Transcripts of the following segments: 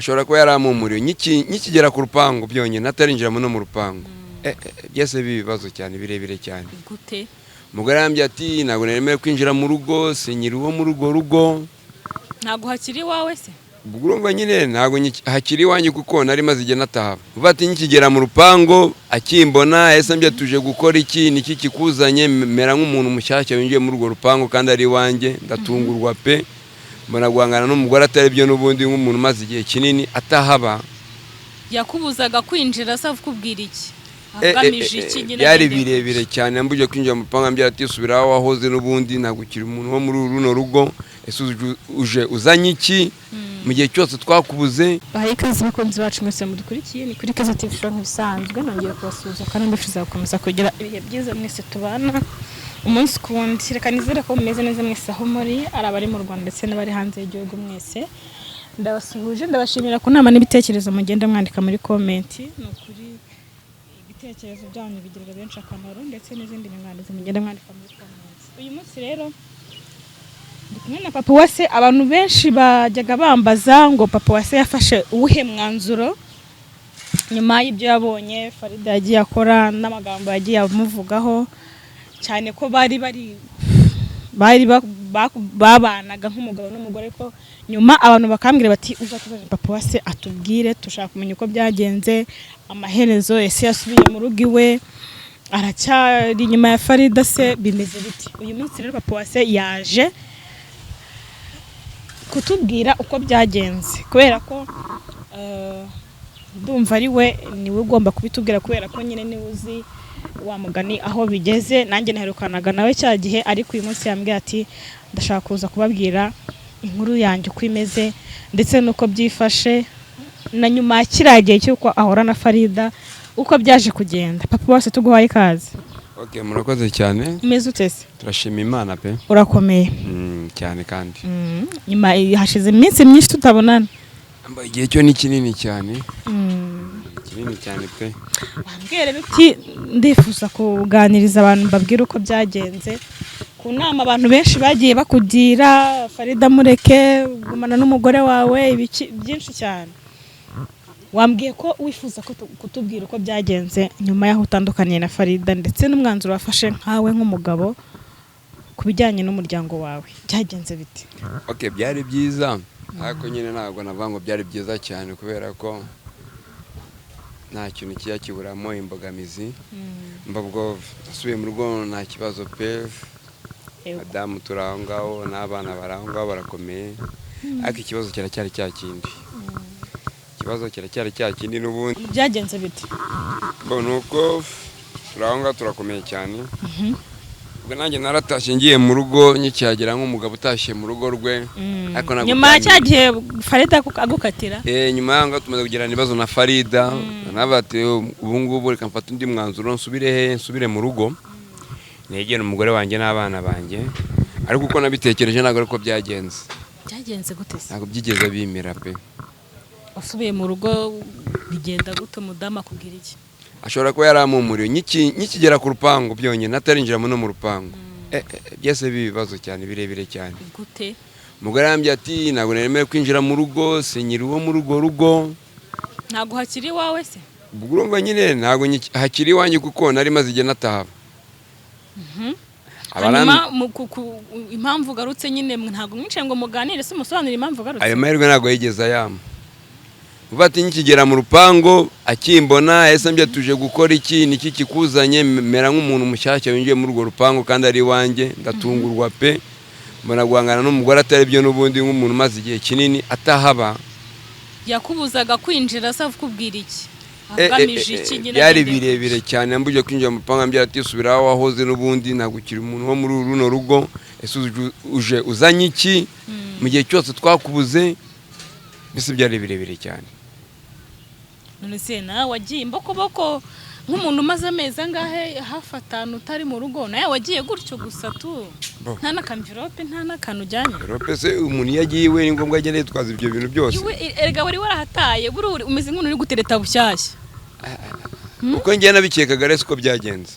Ashobora kuba yarampumuriye nkikigera ku rupangu byonyine, atarinjira no mu rupangu. Byose biba ibibazo cyane birebire cyane. Gute? Umugore arambwira ati: "Ntabwo nemerewe kwinjira mu rugo, sinyiri uwo muri urwo rugo." Ntabwo hakiri iwawe se? Ubwo urumva nyine ntabwo hakiri iwanjye, kuko nari maze igihe natahaba. Vuba ati nkikigera mu rupangu akimbona, ese ambye tuje gukora iki? Niki kikuzanye? Mera nk'umuntu mushyashya winjiye muri urwo rupangu kandi ari iwanjye. Ndatungurwa pe, mbona guhangana n'umugore atari byo n'ubundi, nk'umuntu umaze igihe kinini atahaba. Yakubuzaga kwinjira se akubwira iki? Agamije iki nyine? Byari Agendeye ku birebire ki? cyane. Yambujije kwinjira mu rupangu, ambwira ati: "Subira aho wahoze n'ubundi, ntabwo ukiri umuntu wo muri runo rugo. Ese uje uzanye iki mu gihe cyose twakubuze?" Bahaye ikaze abakunzi bacu mwese mudukurikiye, ni kuri Kaza TV Show nk'ibisanzwe. Nongeye kubasuhuza kandi mbifuriza gukomeza kugira ibihe byiza mwese tubana umunsi ku wundi. Reka nizere ko mumeze neza mwese aho muri, ari abari mu Rwanda ndetse n'abari hanze y'igihugu, mwese ndabasuhuje. Ndabashimira ku nama n'ibitekerezo mugenda mwandika muri comment. Ni ukuri ibitekerezo byanyu bigirira benshi akamaro, ndetse n'izindi nyunganizi mugenda mwandika muri comment. Uyu munsi rero ndi kumwe na Papa Uwase. Abantu benshi bajyaga bambaza ngo Papa Uwase yafashe uwuhe mwanzuro nyuma y'ibyo yabonye Farida yagiye akora n'amagambo yagiye amuvugaho, cyane ko bari babanaga nk'umugabo n'umugore, ko nyuma abantu bakambwira bati: "Uzatuzanire Papa Uwase atubwire, dushaka kumenya uko byagenze amaherezo. Ese yasubiye mu rugo iwe? Aracyari inyuma ya Farida se? Bimeze biti?" Uyu munsi rero Papa Uwase yaje kutubwira uko byagenze, kubera ko ndumva ari we, niwe ugomba kubitubwira, kubera ko nyine niwe uzi wa mugani aho bigeze. Nanjye naherukanaga nawe cya gihe, ariko uyu munsi yambwiye ati: "Ndashaka kuza kubabwira inkuru yanjye uko imeze ndetse n'uko byifashe na nyuma ya kiriya gihe cy'uko ahora na Farida, uko byaje kugenda." Papa Uwase, tuguhaye ikaze. Okay, murakoze cyane. Umeze ute se? Turashima Imana pe. Urakomeye? Cyane kandi. Nyuma hashize iminsi myinshi tutabonana. Amba igihe cyo ni kinini cyane, kinini cyane pe. Wambwira rero uti: "Ndifuza kuganiriza abantu, mbabwire uko byagenze." Ku nama abantu benshi bagiye bakugira: "Farida mureke, gumana n'umugore wawe," ibiki byinshi cyane. Wambwiye ko wifuza kutubwira uko byagenze nyuma y'aho utandukaniye na Farida, ndetse n'umwanzuro wafashe nkawe nk'umugabo ku bijyanye n'umuryango wawe. Byagenze bite? Okay, byari byiza, ariko nyine ntabwo navuga ngo byari byiza cyane, kubera ko nta kintu kijya kiburamo imbogamizi. Mbabwo nasubiye mu rugo nta kibazo pe. Madamu turi aho ngaho n'abana bari aho ngaho barakomeye, ariko ikibazo kiracyari cya kindi, ikibazo kiracyari cya kindi n'ubundi. Byagenze bite? Mbona uko turi aho ngaho turakomeye cyane. Ubwo nanjye naratashye ngiye mu rugo, nkikihagera nk'umugabo utashye mu rugo rwe, ariko ntabwo Nyuma ya cya byanyuze. gihe Farida agukatira? Nyuma y'aho ngaho tumaze kugirana ibibazo na Farida, nawe ati: "Ubu ngubu reka mfate undi mwanzuro, nsubire he? Nsubire mu rugo negere umugore wanjye n'abana banjye." Ariko uko nabitekereje ntabwo ariko byagenze. Byagenze gute se? Ntabwo byigeze bimera pe. Wasubiye mu rugo bigenda gute? Umudamu akubwira iki? Ashobora kuba yarampumuriye nkikigera ku rupangu byonyine, atarinjira no mu rupangu. Byose biba ibibazo cyane birebire cyane. Gute? Umugore arambwira ati: "Ntabwo nemerewe kwinjira mu rugo, sinyiri uwo muri urwo rugo." Ntabwo hakiri iwawe se? Ubwo urumva nyine ntabwo hakiri iwanjye, kuko nari maze igihe natahaba. Hanyuma impamvu ugarutse nyine, ntabwo mwicaye ngo muganire se, umusobanurire impamvu ugarutse? Ayo mahirwe ntabwo yigeze ayampa. Vuba ati nkikigera mu rupangu akimbona, ese ambye tuje gukora iki? Niki kikuzanye? Mera nk'umuntu mushyashya winjiye muri urwo rupangu kandi ari iwanjye. Ndatungurwa pe, mbona guhangana n'umugore atari byo n'ubundi, nk'umuntu umaze igihe kinini atahaba. Yakubuzaga kwinjira se akubwira iki? Agamije iki nyine? Byari Agendeye ku ki? birebire cyane. Yambujije kwinjira mu rupangu, ambwira ati: "Subira aho wahoze n'ubundi, ntabwo ukiri umuntu wo muri runo rugo. Ese uje uzanye iki mu gihe cyose twakubuze?" Mbese byari birebire cyane. None se nawe wagiye imbokoboko nk'umuntu umaze amezi angahe, hafi 5 utari mu rugo, nawe wagiye gutyo gusa tu? Bo. Nta n'akamvirope, nta n'akantu ujyanye? Rope se umuntu iyo agiye iwe ni ngombwa agenda yitwaza ibyo bintu byose? Iwe erega wari warahataye, buri umeze nk'umuntu uri gutereta bushyashya. Uko ngiye nabikekaga rero siko byagenze.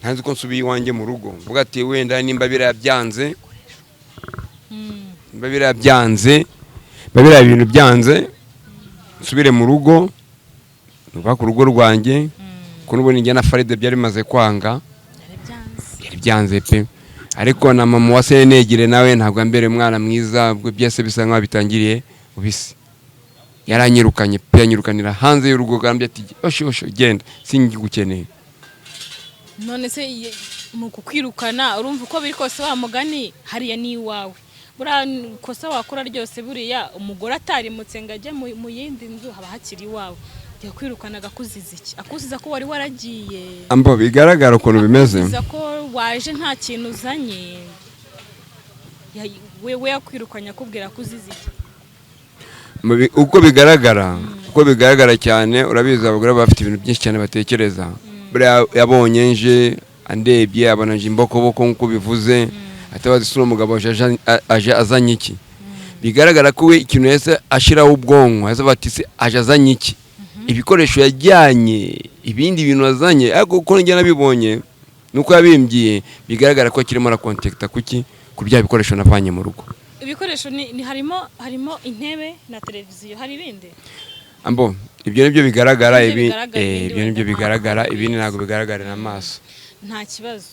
Ntanzi ko nsubiye iwanjye mu rugo, mvuga ati wenda nimba biriya byanze, nimba biriya byanze, nimba biriya bintu byanze. nsubire mu rugo, nubake urugo rwanjye, kuko n'ubundi njye na Faride byari bimaze kwanga. Byari byanze. Byari byanze pe. Ariko na mama wa Senegire nawe ntabwo ambere umwana mwiza, ubwo byose bisa nkaho bitangiriye ubisi. Yaranyirukanye pe, yanyirukanira hanze y'urugo, kandi ati osho osho genda, singigukeneye. None se mu kukwirukana, urumva uko biri kose, wa mugani hariya ni iwawe. Buriya kosa wakora ryose, buriya umugore atarimutse ngo ajye mu yindi nzu, haba hakiri iwawe. Yakwirukana agakuziza iki? Akuziza ko wari waragiye? Ambo bigaragara ukuntu bimeze. Akuziza ko waje nta kintu uzanye? We yakwirukanye akubwira ko uziza iki? Uko bigaragara cyane, urabizi abagore baba bafite ibintu byinshi cyane batekereza. Buriya yabonye nje, andebye abona nje imbokoboko nk'uko bivuze, atabazi se uno mugabo aje azanye iki. Bigaragara ko we ikintu yahise ashiraho ubwonko, yahise avuga ati se aje azanye iki, ibikoresho yajyanye, ibindi bintu azanye. Ariko uko njye nabibonye nuko yabimbwiye, bigaragara ko akirimo arakontekita kuki ku bya bikoresho navanye mu rugo. Ibikoresho ni harimo intebe na televiziyo, hari ibindi? Ambo ibyo nibyo bigaragara. Nibyo Ibi bigaragara, ibindi ibyo nibyo wenda bigaragara, ntabwo ibindi ntabwo bigaragarira amaso. Nta kibazo.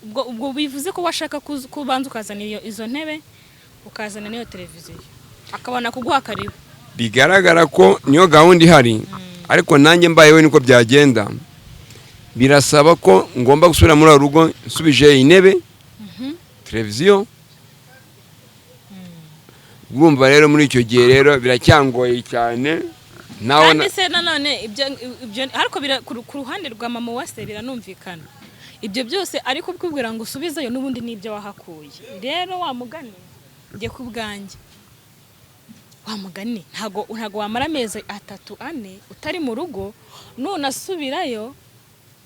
Ubwo bivuze ko washaka kubanza ukazana izo ntebe, ukazana n'iyo televiziyo, akabona kuguha karibu. Bigaragara ko niyo gahunda ihari, ariko nanjye mbayeho niko byagenda. Birasaba ko ngomba gusubira muri uru rugo nsubije intebe, televiziyo. Urumva rero muri icyo gihe rero biracyangoye cyane nawe. Kandi se nanone ibyo ariko ku ruhande rwa mama wa se biranumvikana ibyo byose, ariko kubwira ngo usubizeyo n'ubundi n'ibyo wahakuye. Rero wa mugani, njye ku bwanjye, wa mugani ntago wamara amezi 3, 4 utari mu rugo, nunasubirayo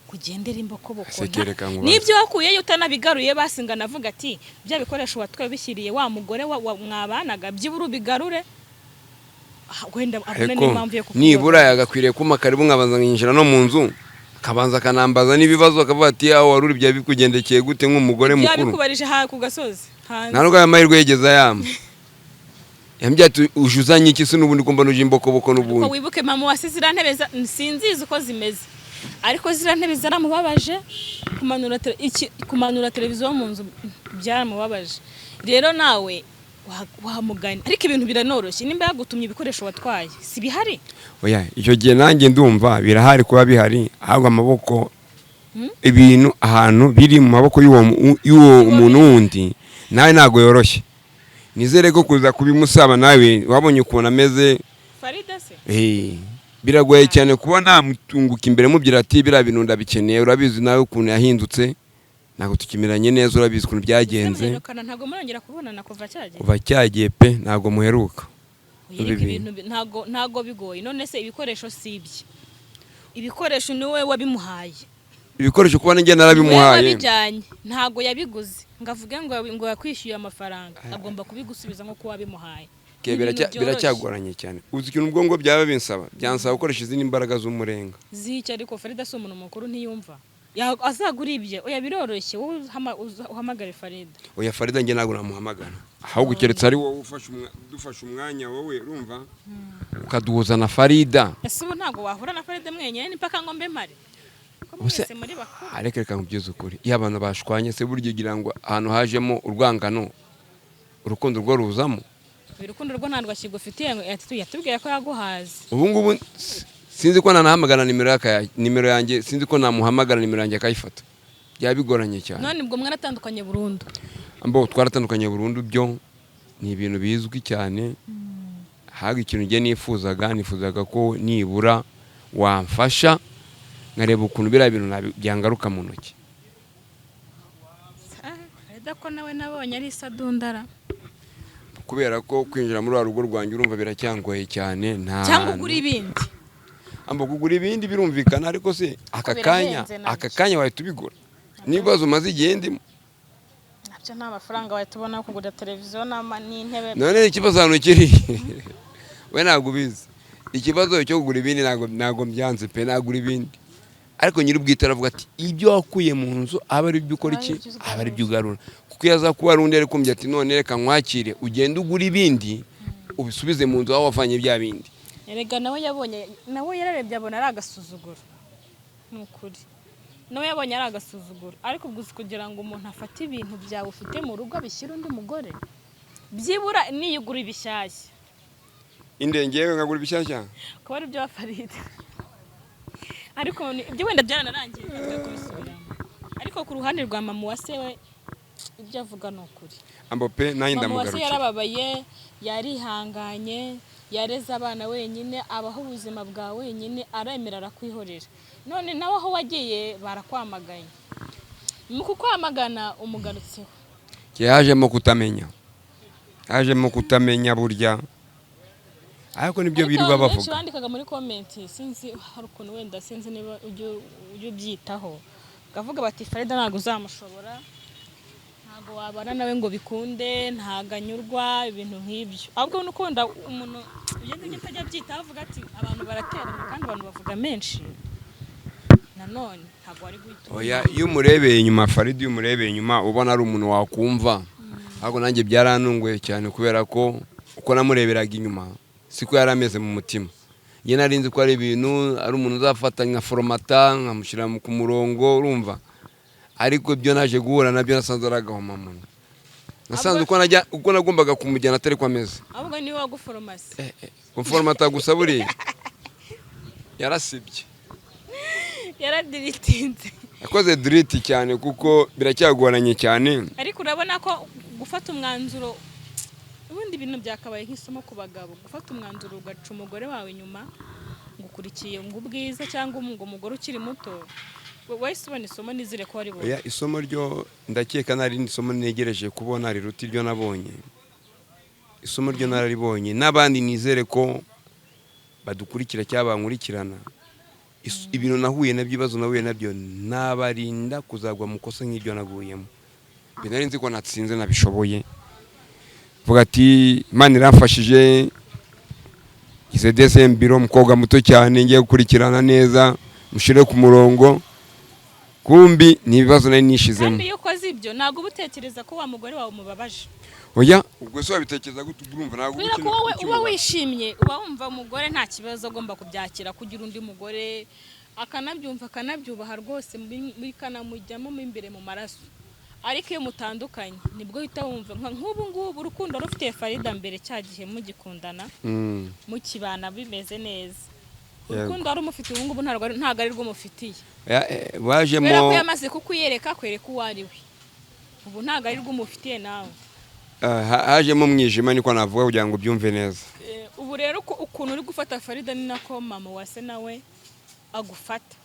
kugendera imbokoboko. Ese kereka nkubaze. N'ibyo wakuyeyo utanabigaruye, basinga navuga ati bya bikoresho watwaye bishyiriye wa mugore wa mwabanaga, byibura ubigarure. Ah, wenda abone Ariko n'impamvu yo kukubaza. nibura yagakwiriye kumpa karibu, nkabanza nkinjira no mu nzu, akabanza akanambaza n'ibibazo, akavuga ati aho wari uri byaba bikugendekeye gute nk'umugore mukuru. Yabikubarije ha ku gasozi hanze? Nta nubwo aya mahirwe yigeze ayampa. Yambwiye ati uje uzanye iki se n'ubundi ko mbona uje imbokoboko Ariko n'ubundi. wibuke mama wasize ziriya ntebe sinzizi uko zimeze, ariko ziriya ntebe zaramubabaje. Kumanura televiziyo mu nzu byaramubabaje. Rero nawe wamugani, ariko ibintu biranoroshye, nimba yagutumye ibikoresho watwaye si bihari? Oya, icyo gihe nanjye ndumva birahari, kuba bihari ahubwo amaboko, ibintu ahantu biri mu maboko y'uwo muntu wundi nawe ntabwo yoroshye. Nizere ko kuza kubimusaba, nawe wabonye ukuntu ameze. Farida se? Biragoye cyane kuba namutunguka imbere mubwira ati biriya bintu ndabikeneye. Urabizi nawe ukuntu yahindutse, ntabwo tukimeranye neza, urabizi ukuntu byagenze. Muherukana? Ntabwo murongera kubonana kuva cyagiye? Kuva cyagiye pe, ntabwo muheruka. Oya, ariko Ibi ibintu ntago bigoye. None se ibikoresho si ibye? Ibikoresho ni wowe wabimuhaye. Ibikoresho kuba nanjye Wowe narabimuhaye. wabijyanye, ntago yabiguze ngo avuge ngo yakwishyuye amafaranga. Agomba kubigusubiza nk'uko wabimuhaye. Ke, Ni ibintu byoroshye. Biracyagoranye cyane. Uzi ikintu ubwo ngo byaba binsaba? Byansaba gukoresha izindi mbaraga z'umurenga. Z'icyo? Ariko Farida si umuntu mukuru, ntiyumva? Azagura ibye. Oya, biroroshye, wowe uhamagare Farida. Oya, Farida njye ntabwo namuhamagara, ahubwo keretse ari wowe dufashe umwanya, wowe urumva ukaduhuza na Farida. Ese ubu ntabwo wahura na Farida mwenyine? Ni mpaka ngo mbe mpari ko mwese muri bakuru? Ariko reka nkubwize ukuri, iyo abantu bashwanye se burya ugira ngo ahantu hajemo urwangano urukundo rwo ruzamo? Urukundo rwo ntabwo akigufitiye, ngo yatubwiye ko yaguhaze. Ubu ngubu sinzi ko nanahamagara nimero nimero yanjye, sinzi ko namuhamagara nimero yanjye akayifata, byaba bigoranye cyane. None ubwo mwaratandukanye burundu? Ambo twaratandukanye burundu, byo ni ibintu bizwi cyane. Haga ikintu njye nifuzaga ko nibura wamfasha nkareba ukuntu biriya bintu byangaruka mu ntoki. Farida ko nawe nabonye ari isadundara? Kubera ko kwinjira muri wa rugo rwanjye urumva biracyangoye cyane, nta Cyangwa ugura ibindi. Ambo kugura ibindi birumvikana, ariko se aka kanya Birahenze nabyo. aka kanya wahita ubigura n'ibibazo umaze igihe ndimo? Nabyo nta mafaranga wahita ubona yo kugura televiziyo n'intebe. None ikibazo ahantu kiri we ntabwo ubizi. Ikibazo cyo kugura ibindi ntabwo mbyanze pe, nagura ibindi, ariko nyir'ubwite aravuga ati ibyo wakuye mu nzu aba ari byo ukora iki, aba ari byo ugarura. Kuko iyo aza kuba ari undi ari kumbwira ati none reka nkwakire ugende ugura ibindi ubisubize mu nzu aho wavanye bya bindi. Erega nawe yabonye, nawe yararebye abona ari agasuzuguro. Ni ukuri, nawe yabonye ari agasuzuguro. Ariko gusa kugira ngo umuntu afate ibintu byawe ufite mu rugo abishyire undi mugore, byibura niyigura ibishyashya. Indenge nkagura ibishyashya. Akaba ari ibyo Farida. Ariko ibyo wenda byaranarangiye, twe kubisubiramo. Ariko ku ruhande rwa mama wa se we, ibyo avuga ni ukuri. Ambo pe, nanjye Mama wa se ndamugarukira. yarababaye, yarihanganye, yareze abana wenyine, abaho ubuzima bwa wenyine, aremera arakwihorera. None nawe aho wagiye barakwamaganye, mu kukwamagana umugarutseho. Yajemo kutamenya, hajemo kutamenya burya, ariko nibyo Ariko birirwa abantu benshi bavuga. bandikaga muri comment, sinzi hari ukuntu wenda, sinzi niba ujya ubyitaho, bakavuga bati: "Farida ntabwo uzamushobora, ntabwo wabana nawe ngo bikunde, ntabwo anyurwa," ibintu nk'ibyo. Ahubwo nuko wenda umuntu ugenda ujya utajya abyitaho, avuga ati abantu baraterana kandi abantu bavuga menshi, nanone ntabwo wari guhita Oya, iyo umurebeye inyuma, Farida, iyo umurebeye inyuma ubona ari umuntu wakumva. Ariko nanjye byarantunguye cyane, kubera ko uko namureberaga inyuma siko yari ameze mu mutima. Njye nari nzi ko ari ibintu, ari umuntu uzafata nka foromata, nkamushyira ku murongo, urumva. Ariko ibyo naje guhura nabyo, nasanze ari agahomamunwa. Nasanze uko nagombaga kumujyana atari ko ameze. Ahubwo niwe waguforomasi. Kumforomata gusa, buriya yarasibye. Yaradiritinze. Yakoze delete cyane, kuko biracyagoranye cyane. Ariko urabona ko gufata umwanzuro, ubundi ibintu byakabaye nk'isomo ku bagabo, gufata umwanzuro ugaca umugore wawe inyuma ngo ukurikiye ngo ubwiza cyangwa ngo umugore ukiri muto, wahise ubona isomo, nizere ko wari bubone. Oya, isomo ryo ndakeka nta rindi somo ntegereje kubona riruta iryo nabonye. Isomo ryo nararibonye, n'abandi nizere ko badukurikira cyangwa bankurikirana. Ibintu nahuye nabyo, ibibazo nahuye nabyo, nabarinda kuzagwa mu kosa nk'iryo naguyemo. Mbere nari nzi ko natsinze, nabishoboye, vuga ati Imana iramfashije, ize desembiro, umukobwa muto cyane ngiye gukurikirana neza, mushyire ku murongo. Kumbi ni ibibazo nari nishizemo. Kandi iyo ukoze ibyo, ntabwo uba utekereza ko wa mugore wawe umubabaje. Oya, ubwo se wabitekereza gute? Urumva ntabwo Kubera ko wowe uba wishimye, uba wumva umugore nta kibazo, agomba kubyakira, kugira undi mugore, akanabyumva, akanabyubaha rwose, bikanamujyamo mo imbere mu maraso. Ariko iyo mutandukanye nibwo uhita wumva nk'ubu ngubu urukundo rufitiye Farida mbere, cya gihe mugikundana, mukibana bimeze neza, urukundo wari umufitiye ubu ngubu ntabwo ari rwo umufitiye. Wajemo Kubera ko yamaze kukwiyereka, akwereka uwo ari we. Ubu ntabwo ari rwo umufitiye nawe. Hajemo umwijima, niko navuga kugira ngo ubyumve neza. Ubu rero ukuntu uri gufata Farida ni nako mama wa se nawe agufata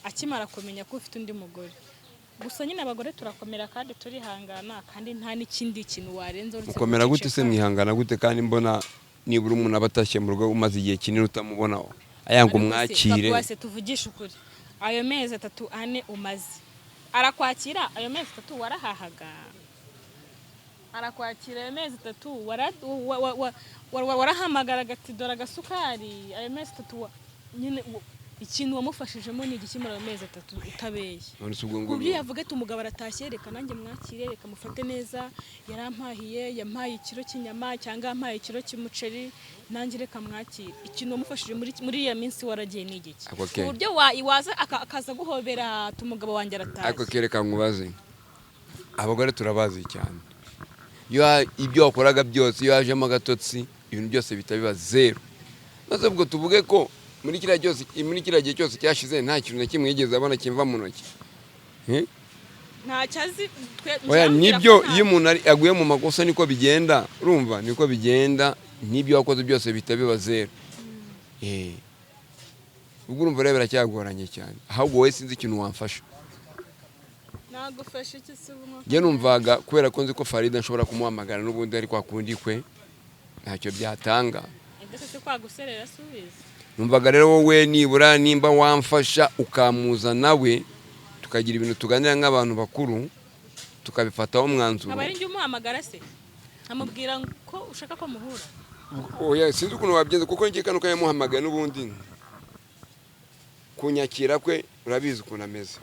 akimara kumenya ko ufite undi mugore. Gusa nyine abagore turakomera kandi turihangana, kandi nta n'ikindi kintu warenza uretse Mukomera gute se? guceceka. Mwihangana gute kandi mbona nibura umuntu aba atashye mu rugo umaze igihe kinini utamubona, ayanga Ariko se, umwakire? Papa wese, tuvugishe ukuri, ayo mezi 3, 4 umaze arakwakira, ayo mezi 3 warahahaga arakwakira, ayo mezi 3 warahamagaraga ati dore agasukari, ayo mezi 3 nyine ikintu wamufashijemo ni igiki muri ayo mezi 3 utabeshye? None se ubwo Ku ngubwo buryo yavuga ati umugabo aratashye, reka nanjye mwakire, reka mufate neza, yarampahiye, yampaye ikiro cy'inyama cyangwa yampaye ikiro cy'umuceri, nanjye reka mwakire. Ikintu wamufashije muri iriya minsi waragiye ni igiki? Ako Ku buryo waza akaza guhobera ati umugabo wanjye Ariko aratashye. kereka nkubaze, abagore turabazi cyane. Iyo ibyo wakoraga byose, iyo hajemo agatotsi, ibintu byose bihita biba zeru. Maze ubwo tuvuge ko muri kiriya gihe cyose cyashize nta kintu na kimwe yigeze abona kimva mu ntoki? Eh? Ntacyo azi twe. Oya. Njyewe Nibyo. ambwira ko Iyo umuntu aguye mu makosa niko bigenda, urumva, niko bigenda, n'ibyo wakoze byose bihita biba zeru. Ubwo urumva rero biracyagoranye cyane. Ahubwo wowe sinzi ikintu wamfasha. Nagufasha iki se ubu? Njye numvaga kubera ko nzi ko Farida nshobora kumuhamagara n'ubundi ari kwa kundi kwe ntacyo byatanga. Ndetse se kwaguserera si ubizi? Numvaga rero wowe nibura nimba wamfasha ukamuza nawe, tukagira ibintu tuganira nk'abantu bakuru, tukabifataho umwanzuro. Aba ari njye umuhamagara se, amubwira ko ushaka ko muhura? Oya, sinzi ukuntu wabigenza, kuko njye kano kayamuhamagaye n'ubundi kunyakira kwe urabizi ukuntu ameze.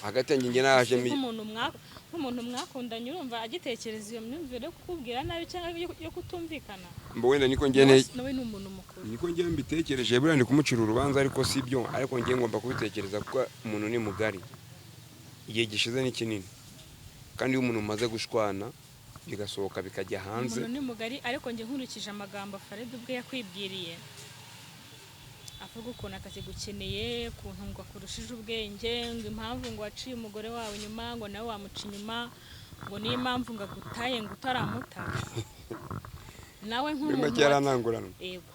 Hagati yanjye njye naje Nk'umuntu Nk'umuntu mwakundanye, urumva agitekereza iyo myumvire yo kukubwira nabi cyangwa yo kutumvikana? Mbo wenda niko njye Nawe ni umuntu mukuru. Niko njye mbitekereje. Buriya ndi kumucira urubanza, ariko si byo, ariko njye ngomba kubitekereza kuko umuntu ni mugari, igihe gishize ni kinini, kandi iyo umuntu umaze gushwana bigasohoka bikajya hanze. Umuntu ni mugari, ariko njye nkurikije amagambo Farid ubwe yakwibwiriye, avuga ukuntu atakigukeneye, ukuntu ngo akurushije ubwenge, ngo impamvu ngo waciye umugore wawe inyuma ngo nawe wamuca inyuma, ngo niyo mpamvu ngo agutaye ngo utaramuta nawe. Muri Nk'umuntu make yarananguranwa. Yego,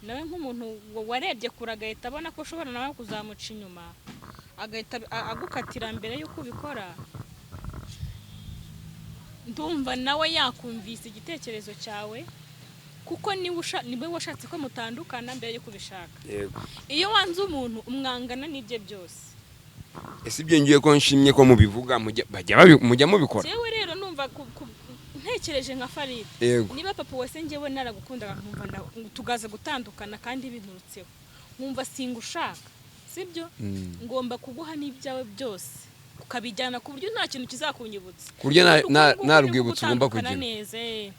nawe nk'umuntu warebye kure agahita abona ko ushobora nawe kuzamuca inyuma, agahita agukatira mbere y'uko ubikora, ndumva nawe yakumvise igitekerezo cyawe, kuko niwe washatse ko mutandukana mbere y'uko ubishaka. Yego. Iyo wanze umuntu, umwangana n'ibye byose. Ese ibyo ngiye ko nshimye ko mubivuga, mujya mubikora? Jewe rero numva ntekereje nka Farid, niba papa wese njyewe naragukundaga, nkumva tugaza gutandukana kandi binturutseho, nkumva singushaka, sibyo? Ngomba kuguha n'ibyawe byose ukabijyana, ku buryo nta kintu kizakunyibutsa. Ku buryo Uko nta nguko nta nibwo rwibutso ugomba gutandukana kugira. neza, eh.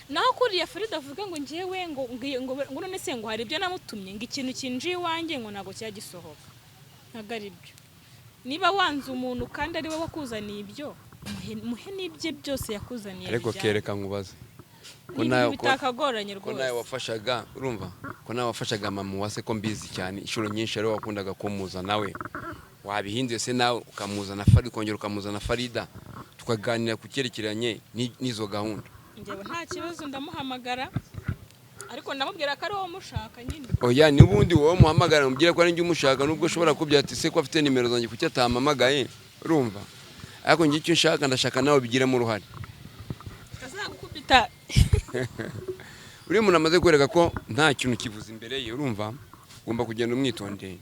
Naho kuriya Farid avuga ngo njyewe ngo none se ngo hari ibyo namutumye, ngo ikintu kinjiye iwanjye ngo ntabwo kijya gisohoka, ntabwo ari byo. Niba wanze umuntu kandi ari we wakuzaniye ibyo, muhe n'ibye byose yakuzaniye, Ariko bijyane. kereka nkubaze ko Ni nawe ibintu bitakagoranye ko nawe rwose. wafashaga, urumva ko nawe wafashaga mama wase, ko mbizi cyane inshuro nyinshi ariwe wakundaga kumuza, nawe wabihinze se, nawe ukamuzana Farida, ukongera ukamuzana Farida, tukaganira ku cyerekeranye n'izo gahunda. Njyewe nta kibazo, ndamuhamagara, ariko ndamubwira ko ari wowe umushaka nyine. Oya, n'ubundi wowe muhamagara, mubwire ko ari njye umushaka, nubwo ushobora kubwira ati: "Se ko afite nimero zanjye, kuki atampamagaye?" Urumva, ariko njye icyo nshaka, ndashaka nawe ubigiremo uruhare. Azagukubita. Uriya muntu amaze kwereka ko nta kintu kivuze imbere ye, urumva ugomba kugenda umwitondeye.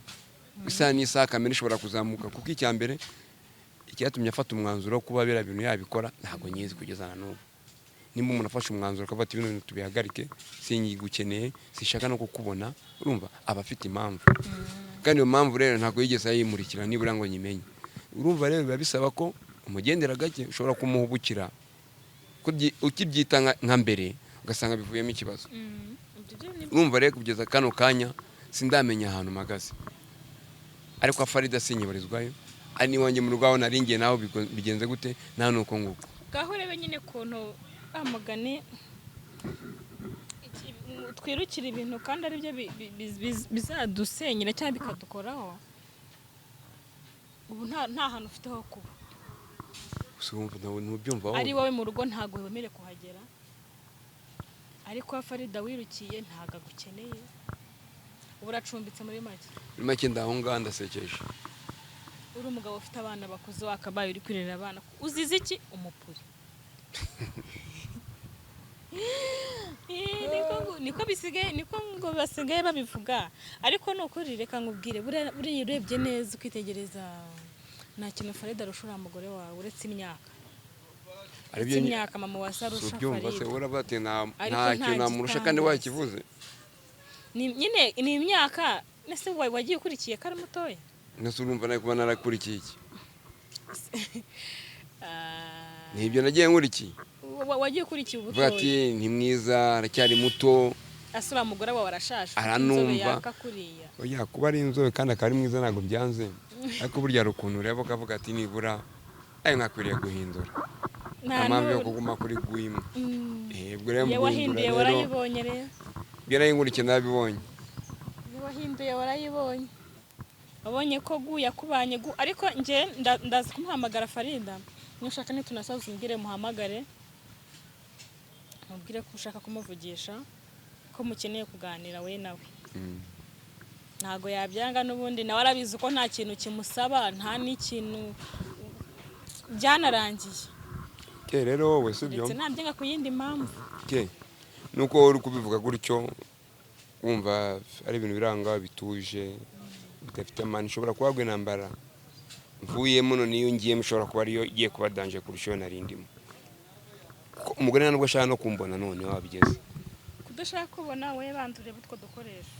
Isaha n'isaha kamere ishobora kuzamuka, kuko icya mbere icyatumye afata umwanzuro wo kuba biriya bintu yabikora ntabwo nyizi kugeza na n'ubu. Nimba umuntu afashe umwanzuro akavuga ati: "Bino bintu tubihagarike, sinyigukeneye, sinshaka no kukubona," urumva aba afite impamvu, kandi iyo mpamvu rero ntabwo yigeze ayimurikira nibura ngo nyimenye. Urumva rero biba bisaba ko umugendera gake, ushobora kumuhubukira ukibyita nka mbere, ugasanga bivuyemo ikibazo. Ibyo byo ni Urumva rero kugeza kano kanya sindamenya ahantu mpagaze, ariko Farida sinyibarizwayo, ari n'iwanjye mu rugo aho naringiye naho bigenze gute, nta nuko nguko. Ngaho urebe nyine ukuntu amugani twirukira ibintu kandi aribyo bizadusenyera cyangwa bikadukoraho. Ubu nta hantu ufite ho kuba. Gusa wumva nawe ntubyumva Ari wowe. wowe mu rugo ntabwo wemerewe kuhagera, ariko Farida wirukiye ntabwo agukeneye, ubu uracumbitse muri make. Muri make ndaho ngaho ndasekeje. Uri umugabo ufite abana bakuze, wakabaye uri kwirera abana, uzize iki? Umupuri. Niko bisigaye, niko ngo basigaye babivuga, ariko ni ukuri. Reka nkubwire, buriya urebye neza ukitegereza, nta kintu Farida arusha uriya mugore wawe uretse imyaka. Aribyo. Uretse imyaka mama wa arusha Ubyumva se? Farida. Uravuga ati nta Ariko nta nta kintu namurusha kandi gitangaza. wakivuze. Nyine ni imyaka. Nese wagiye ukurikiye ko ari mutoya? Nese urumva nawe kuba narakurikiye iki? Ah, Nibyo nagiye nkurikiye. Wagiye ukurikiye Uvuga ubutoya. ati ni mwiza, aracyari muto. Ase uriya mugore wawe arashaje, ufite Aranumva. inzobe yaka kuriya. Oya, kuba ari inzobe kandi akaba ari mwiza ntabwo byanze, ariko burya hari ukuntu ureba ukavuga ati nibura ayo nkakwiriye guhindura. Nta Nta mpamvu yo kuguma kuri gwimwe. Ubwo rero mu Iyo guhindura wahinduye rero warayibonye rero. Ibyo nari nkurikiye narabibonye. Iyo wahinduye warayibonye, wabonye ko gu yakubanye gu. Ariko njye ndaza kumuhamagara Farida, nushaka nitunasoza umbwire muhamagare, mubwire ko ushaka kumuvugisha, ko mukeneye kuganira we nawe. Ntago yabyanga, n'ubundi nawe arabizi ko nta kintu kimusaba, nta n'ikintu, byanarangiye. Ke rero wowe si byo. Ndetse ntabyanga ku yindi mpamvu. Ke nuko uri kubivuga gutyo wumva ari ibintu biranga bituje bidafite amani, ushobora kuba intambara mvuyemo none iyo ngiyemo ishobora kuba ariyo igiye kuba danger kurusha iyo nari ndimo. Kuko umugore nta nubwo ashaka no kumbona none wabigeze. Kudashaka kubona we, banza urebe utwo dukoresho.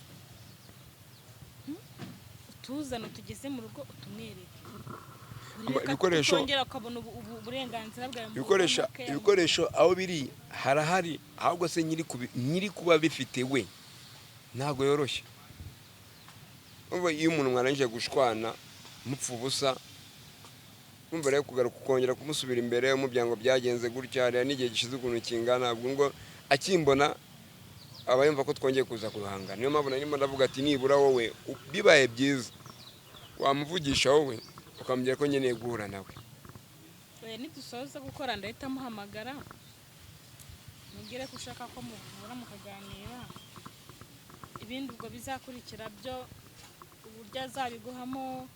Utuzane utugeze mu rugo utumwereke. Reka Ibikoresho tukongera ukabona uburenganzira bwawe mu ibikoresho buryo bw'amakaye. Ibikoresho aho biri harahari, ahubwo se nyiri kuba bifite we ntabwo yoroshye. Urumva iyo umuntu mwarangije gushwana mupfa ubusa, urumva rero kugaruka ukongera kumusubira imbere umubwira ngo byagenze gutya, hariya n'igihe gishize ukuntu kingana, ubwo ngo akimbona aba yumva ko twongeye kuza guhangana. Niyo mpamvu narimo ndavuga ati nibura wowe bibaye byiza wamuvugisha wowe ukamubwira ko nkeneye guhura nawe. Oya, nidusoza gukora ndahita muhamagara mubwire ko ushaka ko muhura mukaganira. Ibindi ubwo bizakurikira byo, uburyo azabiguhamo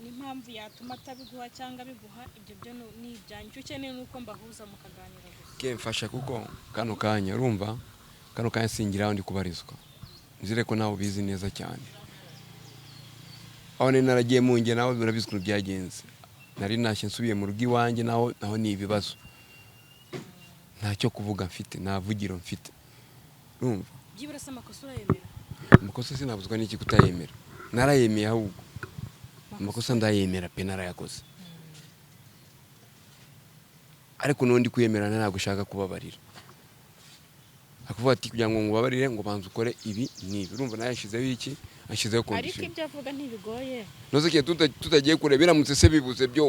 n'impamvu yatuma atabiguha cyangwa abiguha, ibyo byo ni ibyanyu. Icyo ukeneye ni uko mbahuza mukaganira gusa. Ke mfasha, kuko kano kanya, urumva, kano kanya singira aho ndi kubarizwa. Nzire ko nawe ubizi neza cyane aho nari naragiye mu nge, nawe urabizi ukuntu byagenze. Nari ntashye nsubiye mu rugo iwanjye, naho ni ibibazo, ntacyo kuvuga mfite, nta vugiro mfite, urumva. Byibura se amakosa urayemera? Amakosa sinabuzwa n'iki kutayemera? Narayemeye, ahubwo amakosa ndayemera pe, narayakoze. Ariko n'undi kuyemera ntabwo ushaka kubabarira, akuvuga ati kugira ngo ngubabarire ngo banze ukore ibi n'ibi. Urumva nawe yashyizeho iki? Ashyizeho Ariko condition. ibyo avuga ntibigoye. Ntuzi igihe tutagiye kure, biramutse se bibuze byo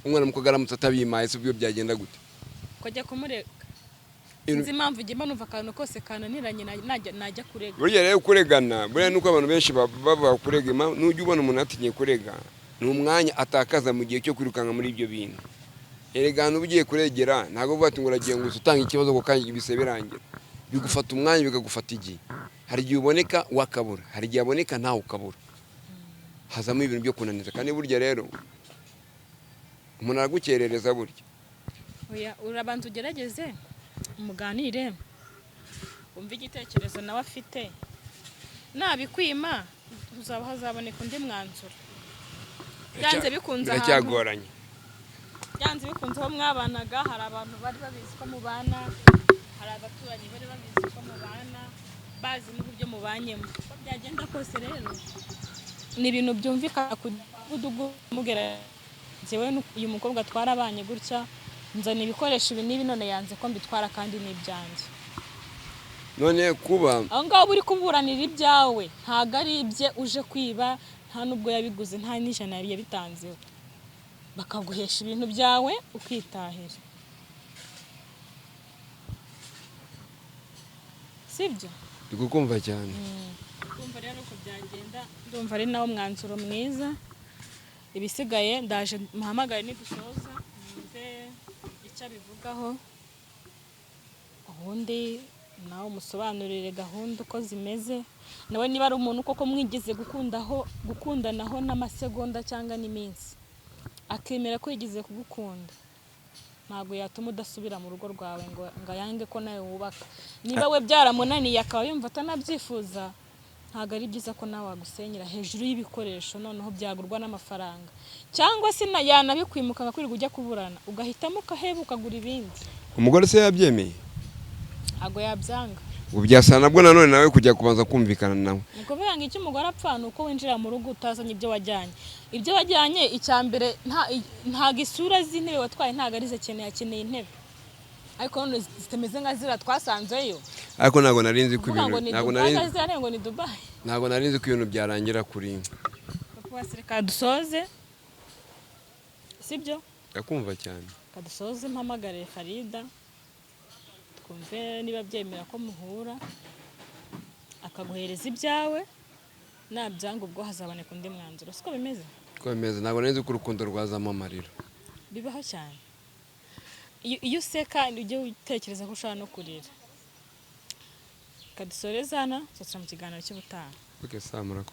umwana w'umukobwa aramutse atabimaye se byo byagenda gute? Ukajya kumurega. Sinzi impamvu njye mba numva akantu kose kananiranye najya kurega. Burya rero kuregana, buriya nuko abantu benshi bavuga kurega, nujya ubona umuntu atinye kurega, ni umwanya atakaza mu gihe cyo kwirukanka muri ibyo bintu. Erega ahantu uba ugiye kuregera, ntabwo uvuga ati ngo uragiye ngo utanga ikibazo ako kanya ibise birangira. Bigufata umwanya, bikagufata igihe. Hari igihe uboneka wakabura, hari igihe aboneka ntawe ukabura, hazamo ibintu byo kunaniza. Kandi burya rero umuntu aragukerereza burya. Oya, urabanza ugerageze umuganire, wumve igitekerezo nawe afite. Nabikwima uzaba hazaboneka undi mwanzuro byanze bikunze ahantu. Biracyagoranye. Byanze bikunze aho mwabanaga hari abantu bari babizi ko mubana, hari abaturanyi bari babizi ko mubana, bazi n'uburyo mubanyemo. Uko byagenda kose rero ni ibintu byumvikana ku mudugudu mubwira njyewe uyu mukobwa twarabanye gutya, nzana ibikoresho ibi n'ibi, none yanze ko mbitwara kandi ni ibyanjye. None kuba Aho ngaho uba uri kuburanira ibyawe, ntabwo ari ibye uje kwiba, nta n'ubwo yabiguze, nta n'ijana yabitanzeho. Bakaguhesha ibintu byawe ukitahira, sibyo? Ndi kukumva cyane. Ndumva rero uko byagenda, ndumva ari nawo mwanzuro mwiza. Ibisigaye ndaje muhamagare nidusoza, numve icyo abivugaho, ubundi nawe umusobanurire gahunda uko zimeze. Nawe niba ari umuntu koko mwigeze gukundaho, gukundanaho n'amasegonda cyangwa n'iminsi, akemera ko yigeze kugukunda, ntabwo yatuma udasubira mu rugo rwawe ngo ayange ko nawe wubaka. Niba we byaramunaniye akaba yumva atanabyifuza, ntabwo ari byiza ko nawe wagusenyera hejuru y'ibikoresho, noneho byagurwa n'amafaranga, cyangwa se yanabikwimuka akakwirirwa ujya kuburana, ugahitamo ukaheba ukagura ibindi. Umugore se yabyemeye? Ntabwo yabyanga. Ubu byasa nabwo nanone nawe kujya kubanza kumvikana nawe. Ni ukuvuga ngo icyo umugore apfa ni uko winjira mu rugo utazanye ibyo wajyanye. Ibyo wajyanye, icya mbere ntabwo isura z'intebe watwaye ntabwo arizo akeneye, akeneye intebe ariko none zitameze nka ziriya twasanzeyo. Ariko ntabwo nari nzi ko Kuvuga ngo ibintu ni ntabwo Dubai, nari ziriya ngo ni Dubai. Ntabwo nari nzi ko ibintu byarangira kuri Papa, reka dusoze, sibyo? Ndakumva cyane. Reka dusoze, mpamagare Farida twumve niba byemera ko muhura akaguhereza ibyawe. Nabyanga ubwo hazaboneka undi mwanzuro, siko bimeze? Ko bimeze, ntabwo nari nzi ko urukundo rwazamo amarira. Bibaho cyane. Iyo useka ujye utekereza ko ushobora no kurira. Reka dusoreze hano, tuzasubira mu kiganiro cy'ubutaha. Ok, sawa, murakoze.